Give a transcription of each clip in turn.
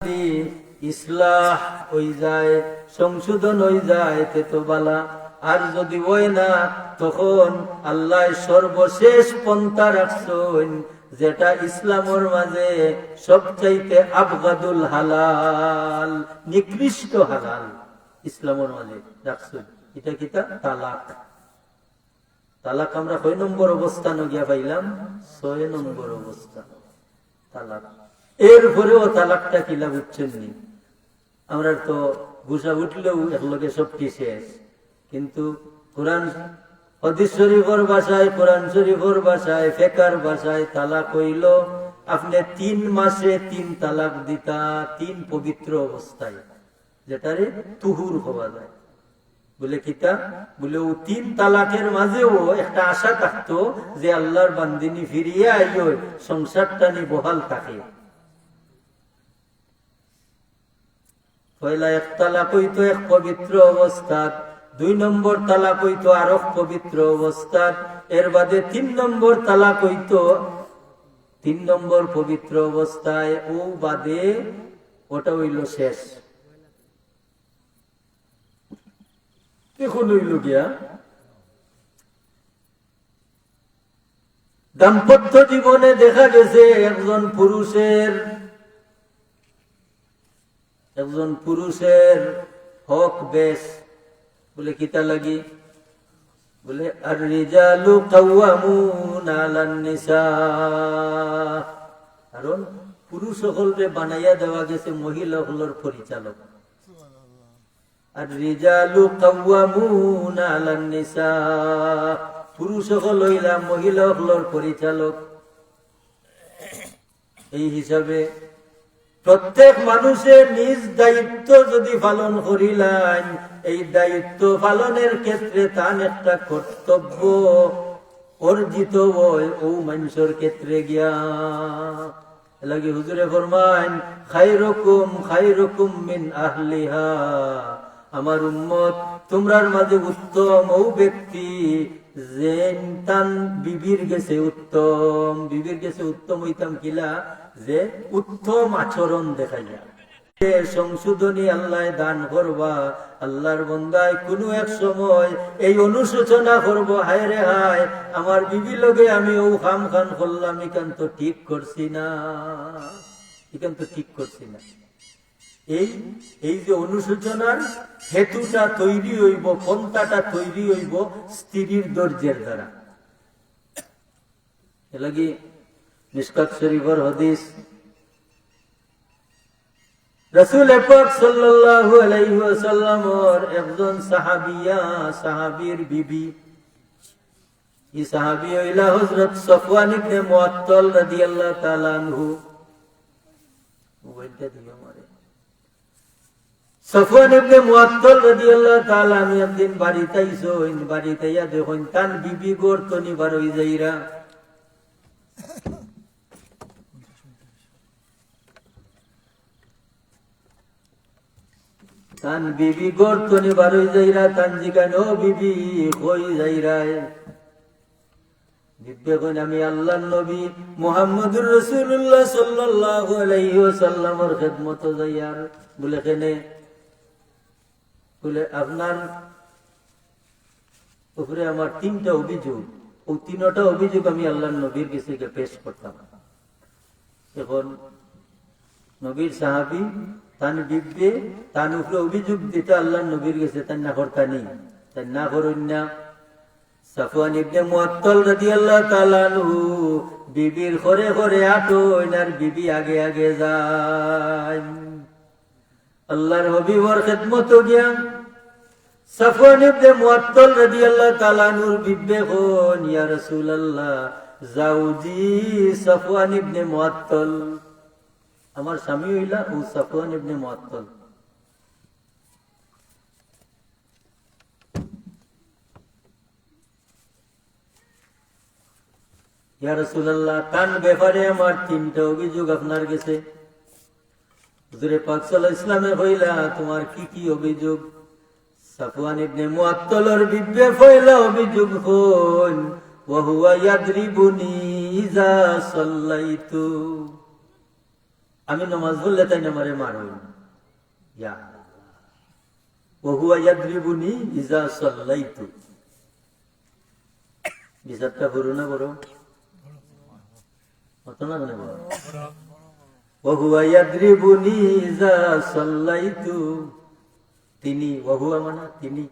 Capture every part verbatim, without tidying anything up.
যদি ইসলাহ অই যায়, সংশোধন অই যায়, তে তো বালা। আর যদি অয় না, তখন আল্লায় সর্বশেষ পন্থা রাখছইন, যেটা ইসলামর মাঝে সবচাইতে আবগাদুল হালাল, নিকৃষ্ট হালাল, ইসলামর মাঝে রাখছইন। ইটা কিতা? তালাক। তালাক আমরা কয় নম্বর অবস্থানো গিয়া পাইলাম? ছয় নম্বর অবস্থান। তালাক। এরপরেও তালাকটা কিলা বুঝছইন নি? আমরার তো গুছা উঠলেউ একলগে সবটি শেষ। কিন্তু কোরআন, হাদিস শরীফর ভাষায়, কোরআন শরীফর ভাষায়, ফেকার ভাষায় তালাক অইলো আপনে তিন মাসে তিন তালাক দিতা, তিন পবিত্র অবস্থায়, যেটারে তুহুর কওয়া যায়। বুলে কিতা? বুলে অউ তিন তালাকের মাঝেও একটা আশা থাকতো যে আল্লার বান্দিনী ফিরিয়া আইয়ো, সংসারটা নি বহাল থাকে। পয়লা এক তালাক অইতো এক পবিত্র অবস্থাত, দুই নম্বর তালাক অইতো আরক পবিত্র অবস্থাত, এর বাদে তিন নম্বর তালাক অইতো তিন নম্বর পবিত্র অবস্থায়, অউ বাদে অটা অইলো শেষ। অখন অইলো গিয়া, দাম্পত্য জীবনে দেখা গেছে একজন পুরুষের, একজন পুরুষের হক বেশ। বুলে কিতা লাগি? বুলে, "আর রিজালু কাওয়ামুনা আলান নিসা।" কারণ পুরুষ অকলরে বানাইয়া দেওয়া গেছে মহিলা অকলর পরিচালক। আর রিজালু কাওয়ামুনা আলান নিসা, পুরুষ অকল অইলা মহিলা অকলর পরিচালক। এই হিসাবে প্রত্যেক মানুষে নিজ দায়িত্ব যদি পালন করিলাইন, এই দায়িত্ব পালনের ক্ষেত্রে তান একটা কর্তব্য অর্জিত অয় অউ মানষর ক্ষেত্রে গিয়া। এরলাগি হুজুরে ফরমাইন, "খায়রুকুম খায়রুকুম মিন আহলিহা।" আমার উম্মত, তুমরার মাঝে উত্তম অউ ব্যক্তি, যেইন তান বিবির গেছে উত্তম। বিবির গেছে উত্তম অইতাম কিলা? যে উত্তম আচরণ দেখাইয়া। এ সংশোধনী আল্লায় দান করবা। আল্লার বন্দায় কুনু এক সময় এই অনুশোচনা করবো, "হায় রে হায়, আমার বিবি লগে আমি অউ কাম খান করলাম, ইখান তো ঠিক করছি না, ইখান তো ঠিক করছি না।" এই, এই যে অনুশোচনার হেতুটা তৈরি অইবো, পন্থাটা তৈরি অইবো স্ত্রীর ধৈর্যের দ্বারা। এরলাগি মিশকাত শরীফর হাদিস, রাসূল পাক সাল্লাল্লাহু আলাইহি ওয়াসাল্লামর একজন সাহাবিয়া, সাহাবীর বিবি, ই সাহাবী অইলা হযরত সফওয়ান ইবনে মুআত্তাল রাদিয়াল্লাহু তাআলা আনহু। মোবাইলটা দিও আমারে। সফওয়ান ইবনে মুআত্তাল রাদিয়াল্লাহু তাআলা আনহু একদিন বাড়িত আইছইন, বাড়িত আইয়া দেখইন তান বিবি ঘর তনে বার অই যাইরা। তান বিবি ঘর তনে বার অই যাইরা, তান জিগাইন, "ও বিবি, কই যাইরায়?" বিবিয়ে কইন, "আমি আল্লার নবী মুহাম্মদুর রাসূলুল্লাহ সাল্লাল্লাহু আলাইহি ওয়াসাল্লামর খেদমতো যাইয়ার।" বুলে, "কেনে?" বুলে, "আপনার উপরে আমার তিনটা অভিযোগ, অউ তিনটা অভিযোগ আমি আল্লার নবীর গেছে গিয়া পেশ করতাম।" অখন নবীর সাহাবী, তান বিবিয়ে তান উপরে অভিযোগ দিতা আল্লার নবীর গেছে, তাইন না করতা নি? তাইন না করইন না। সফওয়ান ইবনে মুআত্তাল রাদিয়াল্লাহু তাআলা আনহু বিবির খরে খরে আটইন আর বিবি আগে আগে যাইন। আল্লার হাবিবর খেদমতো গিয়া সফওয়ান ইবনে মুআত্তাল রাদিয়াল্লাহু তাআলা আনহুর বিবিয়ে কইন, "ইয়া রাসূলুল্লাহ, জাওজি সফওয়ান ইবনে মুআত্তাল।" আমার স্বামী অইলা অউ সফওয়ান ইবনে মুআত্তাল। ইয়া রাসূলুল্লাহ, তান ব্যাপারে আমার তিনটা অভিযোগ আপনার গেছে। হুজুরে পাক সাল্লাল্লাহু আলাইহি ওয়াসাল্লামে কইলা, "তুমার কি কি অভিযোগ?" সফওয়ান ইবনে মুআত্তালর বিবিয়ে পয়লা অভিযোগ কইন, "ওয়া হুয়া ইয়াদরিবুনি ইজা সাল্লাইতু।" আমি নমাজ পড়লে তাইন আমারে মারইন। ইয়া আল্লাহ। "ওয়া হুয়া ইয়াদরিবুনি ইজা সাল্লাইতু।" হিসাবটা বড় না বড়? অত না মানে বড়? "ওয়া হুয়া ইয়াদরিবুনি ইজা সাল্লাইতু।" তিনি, ওয়া হুয়া মানে তিনি।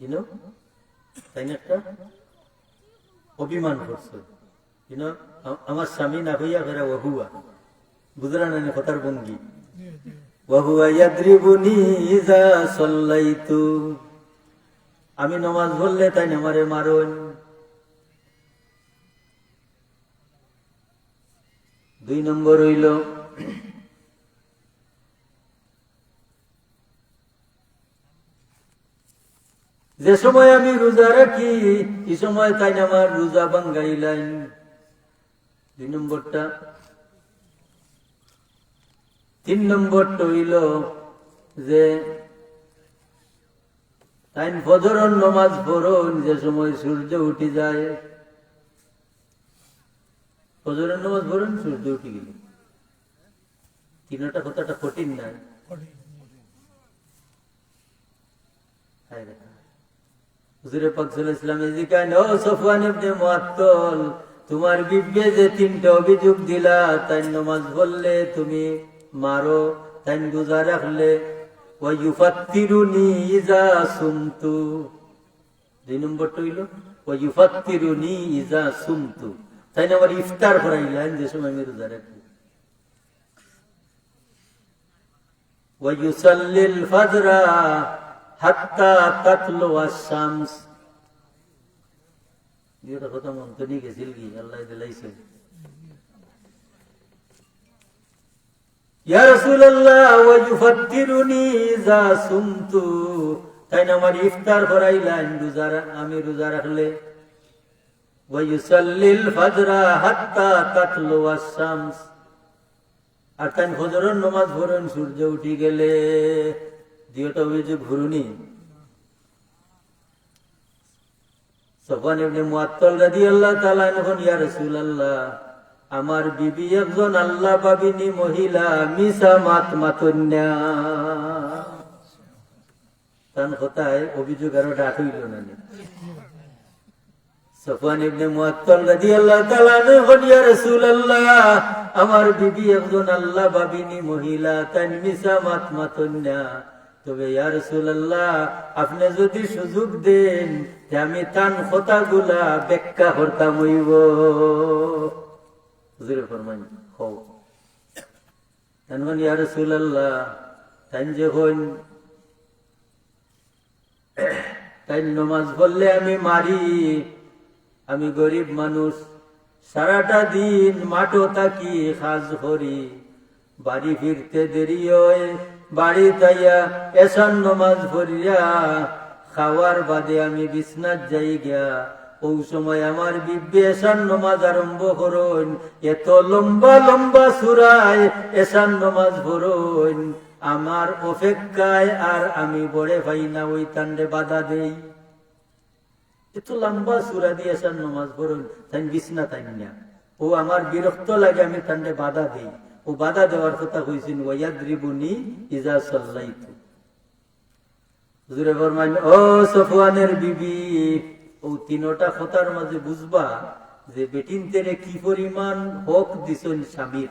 You know? তাইন একটা অভিমান করছে। You know, আ-, আমার স্বামী না কইয়া কইরা "ওয়া হুয়া।" বুঝরা না নি কথার ভঙ্গি? "ওয়া হুয়া ইয়াদরিবুনি ইজা সাল্লাইতু।" আমি নমাজ পড়লে তাইন আমারে মারইন। দুই নম্বর অইলো, যে সময় আমি রোজা রাখি, ই সময় তাইন আমার রোজা ভাঙ্গাইলাইন। দুই নম্বরটা। তিন নম্বরটা অইলো যে তাইন ফজরর নমাজ পড়ইন যে সময় সূর্য উঠি যায়। ফজরর নমাজ পড়ইন, সূর্য উঠি গেলে। তিনটা কথাটা কঠিন নায়? হায় রে। হুজুরে পাক সাল্লাল্লাহু আলাইহি ওয়াসাল্লামে জিকাইন, "ও সফওয়ান ইবনে মুআত্তল, তুমার বিবিয়ে যে তিনটা অভিযোগ দিলা, তাইন নমাজ পড়লে তুমি মারো, তাইন রোজা রাখলে, ওয়া ইউফাত্তিরুনি ইজা সুমতু।" দুই নম্বরটা অইলো, "ওয়া ইউফাত্তিরুনি ইজা সুমতু।" তাইন আমার ইফতার করাইলাইন যে সময় আমি রোজা রাখি। "ওয়া ইউসাল্লিল ফাজরা হাত্তা তাতলুআশ শামস।" দুইটা কথা মন তো নি গেছিল কি? আল্লাহ দিলাইছে। "ইয়া রাসূলুল্লাহ, ওয়া ইউফাত্তিরুনি ইজা সুমতু।" তাইন আমার ইফতার করাইলাইন রোজা রা-, আমি রোজা রাখলে। "ওয়া ইউসাল্লিল ফাজরা হাত্তা তাতলুআশ শামস।" আর তাইন ফজরর নমাজ পড়ইন সূর্য উঠি গেলে। দুইটা অভিযোগ হুরুনি। সফওয়ান ইবনে মুআত্তাল রাদিয়াল্লাহু তাআলা আনহু কইন, "ইয়া রাসূলুল্লাহ, আমার বিবি একজন আল্লাহ ভাবিনী মহিলা, মিছা মাত মাতইন না।" তান কথায় অভিযোগ আরো ডাট অইলো না নি? সফওয়ান ইবনে মুআত্তাল রাদিয়াল্লাহু তাআলা আনহু কইন, "ইয়া রাসূলুল্লাহ, আমার বিবি একজন আল্লাহ ভাবিনী মহিলা, তাইন মিছা মাত মাতইন না। তবে ইয়া রাসূলুল্লাহ, আপনে যুদি সুযোগ দেইন, তে আমি তান কথাগুলা ব্যাখ্যা করতাম অইবো।" হুজুরে ফরমাইন, "কও।" তাইন কইন, "ইয়া রাসূলুল্লাহ, তাইন যে কইন, তাইন নমাজ পড়লে আমি মারি, আমি গরিব মানুষ, সারাটা দিন মাঠো থাকি, কাজ করি, বাড়ি ফিরতে দেরি অয়, বাড়িত আইয়া এশার নমাজ পড়িয়া খাওয়ার বাদে আমি বিছনাত যাইগিয়া, অউ সময় আমার বিবিয়ে এশার নমাজ আরম্ভ করইন, এত লম্বা লম্বা সূরায় এশার নমাজ পড়ইন, আমার অপেক্ষায় আর আমি বড়ে পাই না, অউ তানরে বাধা দেই।" এত লম্বা সূরা দিয়া এশার নমাজ পড়ইন, তাইন বিছনাত আইন না। অউ আমার বিরক্ত লাগে, আমি তানরে বাধা দেই। অউ বাধা দেওয়ার কথা কইছইন, "ওয়াইয়াদরিবুনি ইজা সাল্লাইতু।" হুজুরে ফরমাইন, "ও সফওয়ানের বিবি, অউ তিনোটা কথার মাঝে বুঝবা যে বেটিন্তেরে কি পরিমাণ হক দিছইন স্বামীর।"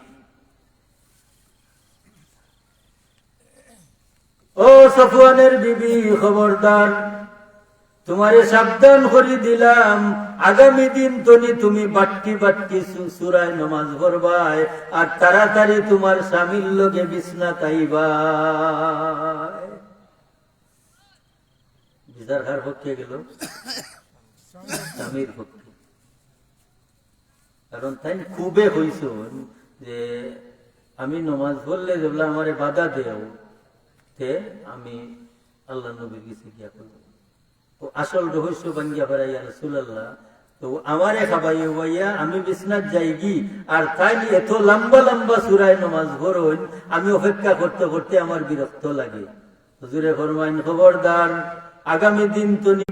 ও সফওয়ানের বিবি, খবরদার, তুমারে সাবধান করি দিলাম, আগামী দিন তনি তুমি বাট্টি বাট্টি সু-, সূরায় নমাজ পড়বায়, আর তাড়াতাড়ি তুমার স্বামীর লগে বিছনাত আইবায়। বিচার কার পক্ষে গেল? স্বামীর পক্ষে। কারণ তাইন খুবে কইছইন যে, "আমি নমাজ পড়লে যেবলা আমারে বাধা দেও, তে আমি আল্লাহর নবীর গেছে গিয়া কইমু।" তো আসল রহস্য ভাঙ্গিয়া পারা, "ইয়া রাসূলুল্লাহ, তো আমারে খাবাইয়া উবাইয়া আমি বিছনাত যাইগি, আর তাইন এত লম্বা লম্বা সূরায় নমাজ পড়ইন, আমি অপেক্ষা করতে করতে আমার বিরক্ত লাগে।" হুজুরে ফরমাইন, "খবরদার, আগামী দিন তনি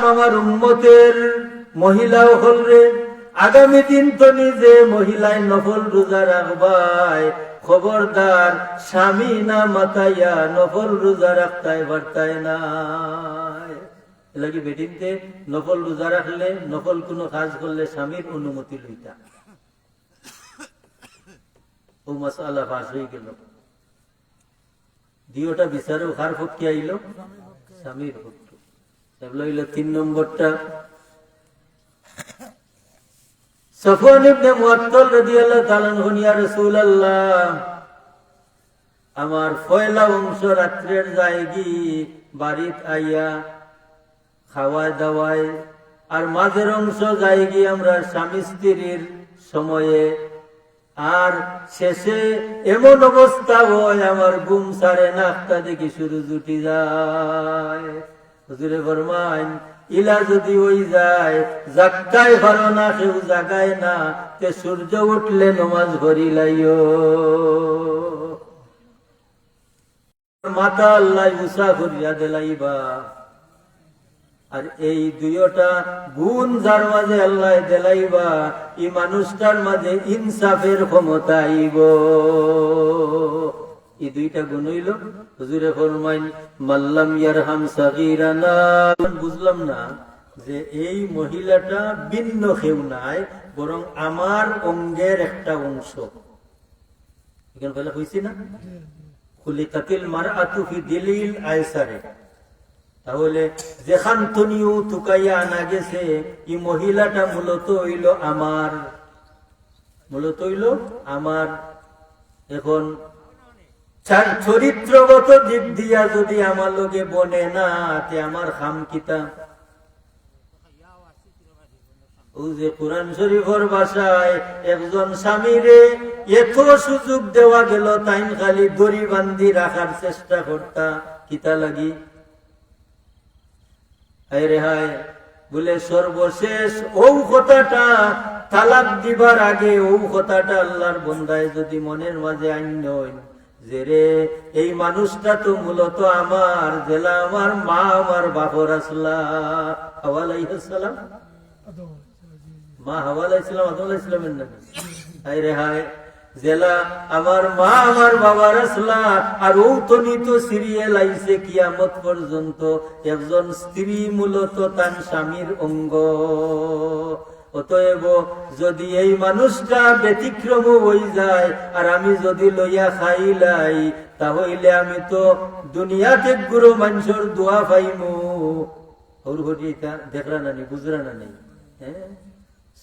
আমার উম্মতের মহিলা অকলরে, আগামী দিন তনি যে মহিলায় নফল রোজা রাখবায়, খবরদার স্বামী না মাতাইয়া নফল রোজা রাখতায় পারতায় নায়। এরলাগি বেটিন্তে নফল রোজা রাখলে, নফল কুনু কাজ করলে স্বামীর অনুমতি লইতা। অউ মাসআলা ফাঁস অইগেলো। দুইওটা বিচারও কার পক্ষে আইলো? স্বামীর পক্ষে। এবলা অইলো তিন নম্বরটা। সফওয়ান ইবনে মুআত্তাল রাদিয়াল্লাহু তাআলা আনহু, ইয়া রাসূলুল্লাহ, আমার পয়লা অংশ রাত্রের যায়গি বাড়িত আইয়া খাওয়ায় দাওয়ায়, আর মাঝের অংশ যায়গি আমরা স্বামী স্ত্রীর সময়ে, আর শেষে এমন অবস্থা হয় আমার ঘুম ছাড়ে না, আখতা দেখি সুরুজ উঠি যায়। হুজুরে ফরমাইন, ইলা যুদি অই যায়, জাগতায় পারো না, কেউ জাগায় না, তে সূর্য উঠলে নমাজ পড়িলাইও। মাথা আল্লায় উচা করিয়া দিলাইবা। আর এই দুইওটা গুণ যার মাঝে আল্লায় দিলাইবা, ই মানুষটার মাঝে ইনসাফের ক্ষমতা আইবো। ই দুইটা গুণ অইলো, হুজুরে ফরমাইন, "মাল্লাম ইয়ারহাম সাগীরানা।" বুঝলাম না যে এই মহিলাটা ভিন্ন কেউ নায়, বরং আমার অঙ্গের একটা অংশ। ইখান পয়লা কইছি না? খুলিকাতিল মারআতু ফি দিলিল আইসারে। তাহলে যেখান তনিউ তুকাইয়া আনা গেছে, ই মহিলাটা মূলত অইলো আমার, মূলত অইলো আমার। এখন চার-, চরিত্রগত দিক দিয়া যুদি আমার লগে বনে না, তে আমার কাম কিতা? অউ যে কোরআন শরীফর ভাষায় একজন স্বামীরে এত সুযোগ দেওয়া গেল, তাইন খালি দড়ি বান্ধি রাখার চেষ্টা করতা, কিতা লাগি? হায় রে হায়, বলে সর্বশেষ অউ কথাটা, তালাক দিবার আগে অউ কথাটা আল্লাহর বন্দায় যুদি মনের মাঝে আইনইন, যে রে, এই মানুষটা তো মূলত আমার, যেলা আমার মা আমার বাপর আছলা। হাওয়া আলাইহিস সালাম, মা হাওয়া আলাইহিস সালাম আদম আলাইহিস সালামের নানি। হায় রে হায়, যেলা আমার মা আমার বাবার আছলা, আর অউ তনি তো সিরিয়াল আইছে কিয়ামত পর্যন্ত একজন স্ত্রী মূলত তান স্বামীর অঙ্গ। অতএব যুদি এই মানুষটা ব্যতিক্রম অই যায়, আর আমি যুদি লইয়া খাইলাই, তা অইলে আমি তো দুনিয়াত এক গুরু মানষর দোয়া পাইমু। হউর হরি ইতা দেখরা না নি, বুঝরা না নি? হ্যাঁ?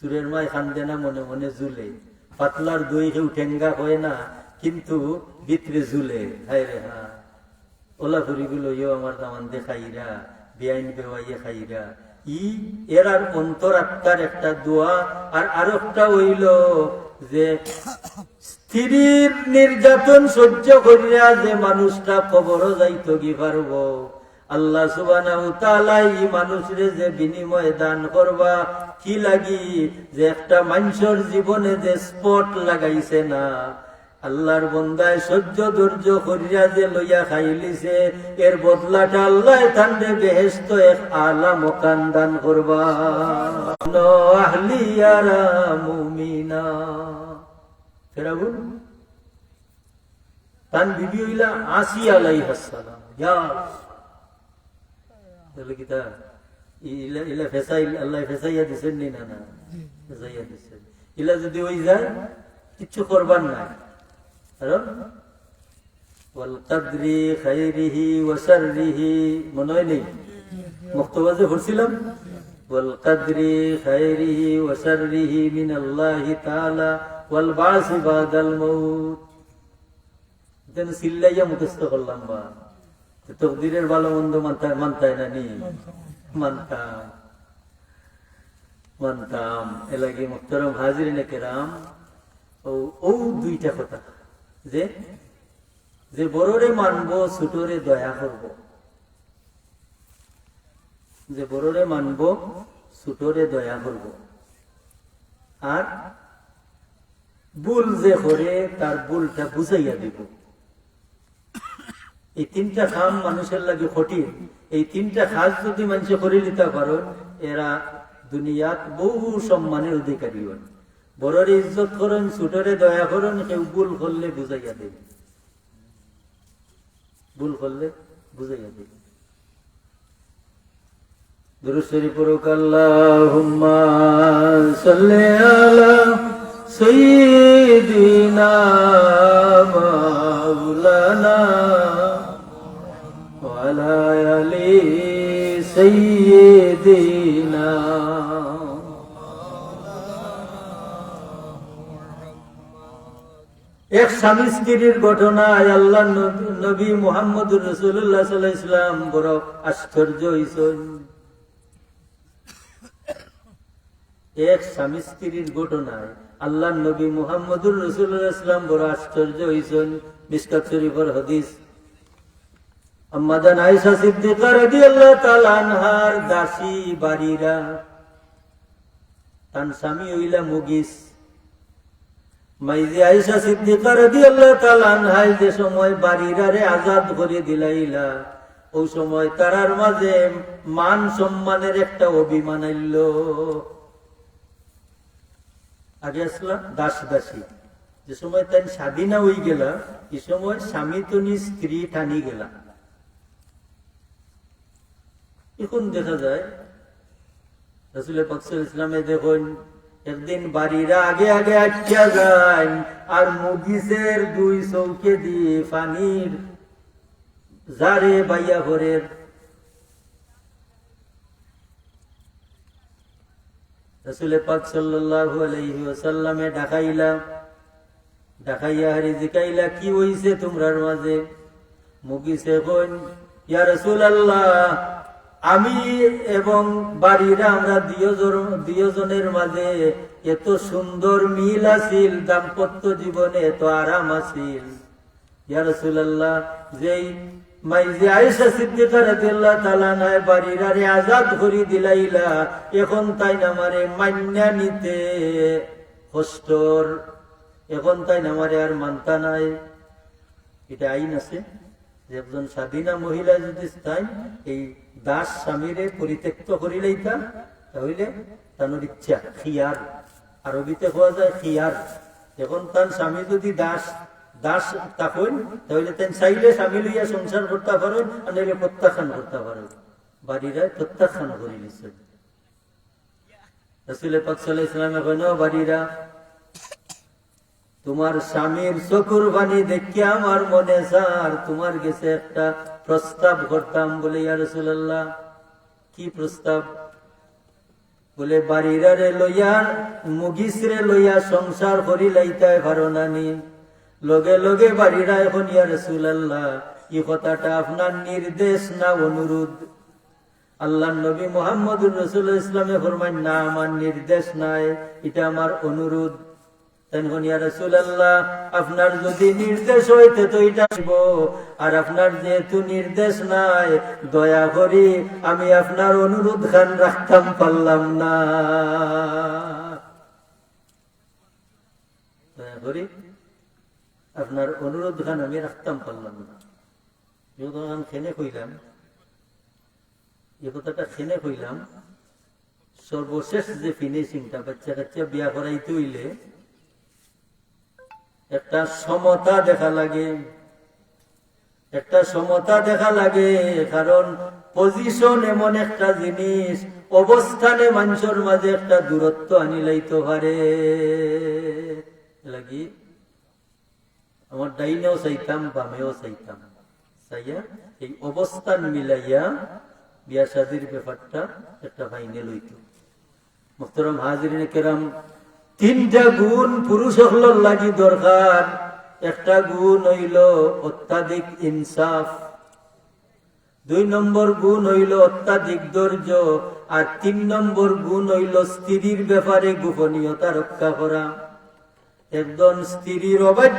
চুরের মায় কান্দে না, মনে মনে জুলে। পাতলার দই কেউ ঠেঙ্গা কয় না, কিন্তু ভিতরে জুলে। হায় রে হায়। অলা ফুরিগুলো ইয়ো আমার দামান্দে খাইরা, বেআইন বেওয়াইয়ে খাইরা। ই এরার অন্তরাত্মার একটা দোয়া। আর আরোকটা অইলো যে স্ত্রীর নির্যাতন সহ্য করিয়া যে মানুষটা কবরো যাইতোগি পারবো, আল্লাহ সুবহানাহু ওয়া তাআলা ই মানুষরে যে বিনিময় দান করবা, কি লাগি যে একটা মানষর জীবনে যে স্পট লাগাইছে না, আল্লাহর বন্দায় সহ্য ধৈর্য করিয়া যে লইয়া খাইলিছে, এর বদলাটা আল্লায় তানরে বেহেশতো এক আলা মকান দান করবা। আহলিয়ারা মুমিনা। ফেরাউন তান বিবি অইলা আসিয়া আলাইহাস সালাম। ইয়া আল্লাহ। তাইলে কিতা? ইলা, ইলা ফেসাইল, আল্লায় ফেসাইয়া দিছইন নি না, না? ফেসাইয়া দিছইন। ইলা যুদি অই যায়, কিচ্ছু করবার নাই। কারণ, "ওয়াল কাদরি খাইরিহি ওয়া শাররিহি", মনো অয় নি? মুক্তবাজে পড়ছিলাম, "ওয়াল কাদরি খাইরিহি ওয়া শাররিহি মিনাল্লাহি তাআলা ওয়াল বাসি বাদাল মাউত।" যেন চিল্লাইয়া মুখস্থ করলাম বা। তো তকদিরের ভালো মন্দ মানতা-, মানতায় না নি? মানতাম। মানতাম। এরলাগি মুহতারাম হাজিরিনে কেরাম, অউ, অউ দুইটা কথা। যে, যে বড়রে মানবো, ছোটরে দয়া করবো। যে বড়রে মানবো, ছোটরে দয়া করবো। আর ভুল যে করে, তার ভুলটা বুঝাইয়া দিবো। এই তিনটা কাম মানুষর লাগি কঠিন। এই তিনটা কাজ যুদি মানষে করিলিতা পারইন, এরা দুনিয়াত বহু সম্মানের অধিকারী অইন। বড়রে ইজ্জত করইন, ছোটরে দয়া করইন, কেউ ভুল করলে বুঝাইয়া দেইন, ভুল করলে বুঝাইয়া দেইন। দুরূদ শরীফ পড়ুক, আল্লাহুম্মা সাল্লি আলা সাইয়্যিদিনা মাওলানা ওয়া আলা আলি সাইয়্যিদিনা। এক স্বামী স্ত্রীর ঘটনায় আল্লাহর নবী, নবী মুহাম্মদুর রাসূলুল্লাহ সাল্লাল্লাহু আলাইহি ওয়াসাল্লাম বড় আশ্চর্য হইছেন। এক স্বামী স্ত্রীর ঘটনায় আল্লাহর নবী মুহাম্মদুর রাসূলুল্লাহ সাল্লাম বড় আশ্চর্য হইছেন। মিশকাত শরীফের হাদিস। আম্মাজান আয়েশা সিদ্দিকা রাদিয়াল্লাহু তাআলা আনহার দাসী বারিরা, তান স্বামী অইলা মুগিস। মাইজে আয়েশা সিদ্দিকা রাদিয়াল্লাহু তাআলা আনহায় যে সময় বারিরারে আজাদ করি দিলাইলা, অউ সময় তারার মাঝে মান সম্মানের একটা অভিমান আইলো। আগে আছলা দাস দাসী, যে সময় তাইন স্বাধীনা অইগেলা, ই সময় স্বামী তনি স্ত্রী টানি গেলা। এখন দেখা যায় রাসূলে পাক সাল্লাল্লাহু আলাইহি ওয়াসাল্লামে দেখইন, একদিন বারিরা আগে আগে আটকিয়া যাইন, আর মুগিসের দুই চউখেদি পানির জারে বাইয়া পড়ের। রাসূলে পাক সাল্লাল্লাহু আলাইহি ওয়াসাল্লামে ডাকাইলা, ডাকাইয়া হারি জিকাইলা, "কি অইছে তুমরার মাঝে?" মুগিসে কইন, "ইয়া রাসূলুল্লাহ, আমি এবং বারিরা আমরা দুইজন, দুইজনের মাঝে এত সুন্দর মিল আছিল, দাম্পত্য জীবনে এত আরাম আছিল।" ইয়া রাসূলুল্লাহ, যেই মাইজে আয়েশা সিদ্দিকা রাদিয়াল্লাহু তাআলা আনহায় বারিরারে আজাদ করি দিলাইলা, এখন তাইন আমারে মাইন্না নিতে কষ্টর, এখন তাইন আমারে আর মানতা নায়। এটা আইন আছে যে একজন স্বাধীনা মহিলা যদি তাইন এই দাস স্বামীরে পরিত্যক্ত করিলাইতা, তাহলে তানর ইচ্ছা, খিয়ার, আরবিতে কওয়া যায় খিয়ার। এখন তান স্বামী যদি দাস, দাস থাকইন, তাহলে তাইন চাইলে স্বামী লইয়া সংসার করতা পারইন, আর নাইলে প্রত্যাখ্যান করতা পারইন। বারিরায় প্রত্যাখ্যান করি নিছে। রাসূলে পাক সাল্লাল্লাহু আলাইহি ওয়াসাল্লামে কইন, "ও বারিরা, তুমার স্বামীর চকুর পানি দেখিয়া আমার মনে চার তুমার গেছে একটা প্রস্তাব করতাম।" বলে, "ইয়া রাসূলুল্লাহ, কি প্রস্তাব?" বলে, "বারিরারে লইয়া, মুগিসরে লইয়া সংসার করিলাইতায় পারো না নি?" লগে লগে বারিরা এখন, "ইয়া রাসূলুল্লাহ, ই কথাটা আপনার নির্দেশ না অনুরোধ?" আল্লাহর নবী মুহাম্মদুর রাসূলুল্লাহ ইসলামে ফরমাইন, "না, আমার নির্দেশ নায়, এটা আমার অনুরোধ।" তাইন কইন, "ইয়া রাসূলুল্লাহ, আপনার যদি নির্দেশ অইতে তো এটা হইব, আর আপনার যেহেতু নির্দেশ নাই, দয়া করি আমি আপনার অনুরোধ খান রাখতাম পারলাম না, দয়া করি আপনার অনুরোধ খান আমি রাখতাম পারলাম না।" যখন আমি খেনে কইলাম, এই কথাটা খেনে কইলাম, সর্বশেষ যে ফিনিশিংটা, বাচ্চা কাচ্চা বিয়া করাইতে অইলে একটা সমতা দেখা লাগে, একটা সমতা দেখা লাগে, কারণ পজিশন এমন একটা জিনিস, অবস্থানে মানুষের মাঝে একটা দূরত্ব আনিলাইতে পারে। লাগি আমার ডাইনেও চাইতাম, বামেও চাইতাম, চাইয়া এই অবস্থান মিলাইয়া বিয়া শাদির ব্যাপারটা একটা ফাইনাল অইতো। মুহতারাম হাজিরিনে কেরাম, তিনটা গুণ পুরুষ অকলর লাগি দরকার। একটা গুণ অইলো অত্যাধিক ইনসাফ, দুই নম্বর গুণ অইলো অত্যাধিক ধৈর্য, আর তিন নম্বর গুণ অইলো স্ত্রীর ব্যাপারে গোপনীয়তা রক্ষা করা। একজন স্ত্রীর অবাধ্য